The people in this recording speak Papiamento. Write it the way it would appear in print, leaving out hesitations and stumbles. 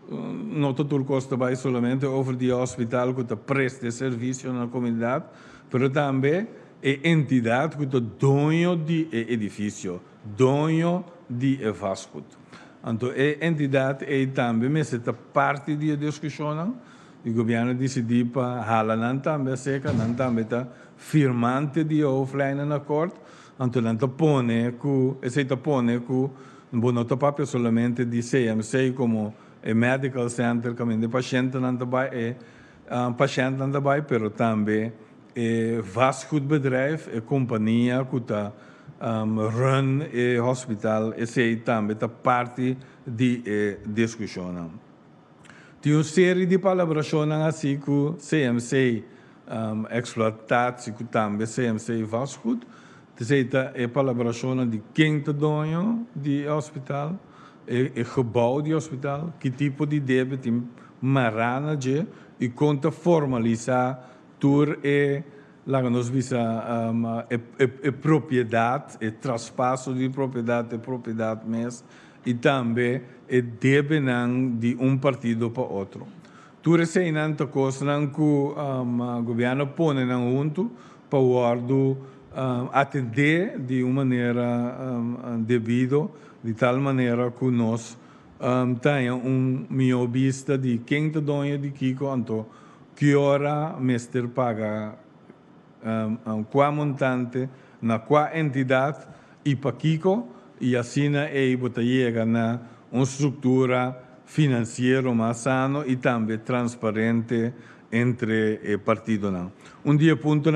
No ta tur kos ta bai solamente over di hospital ku ta presta servisio na komunidat, pero tambe e entidat ku ta doño di e edifisio, doño di e vastgoed. Anto e entidat ei tambe mester ta parti di e diskushonnan i gobièrnu a disidí pa hala nan tambe aserka, nan tambe ta firmante di e hoofdlijnenakkoord. Anto nan ta pone ku esei ta pone ku bo no ta papia solamente di CMC komo e medical center kaminda e pashentenan ta bai, e pashèntnan ta bai, pero tambe e vastgoedbedrijf, e kompania ku ta run e hospital, esei tambe ta parti di e diskushonnan. Tin un serie di palabrashonnan hasi ku CMC Exploitatie ku tambe CMC Vastgoed. Esei ta e palabrashonnan di ken ta doño di e hospital, e gebouw di hospital, ki tipo di debe tin mará na dje i kon ta formalisá tur e, laga nos bisa, e propiedat, e traspaso di propiedat, e propiedat mes i tambe e debenan di un partido pa otro. Tur eseinan ta kosnan ku gobièrnu a pone nan huntu pa wòrdu atendé di un manera debido, di tal manera ku nos ta haña un mihó bista di ken ta doño di kiko, anto ki ora mester paga kua montante na kua entidat i pakiko, i asina ei bo ta yega na un struktura finansiero mas sano i tambe transparente entre e partidonan. Un di e puntonan.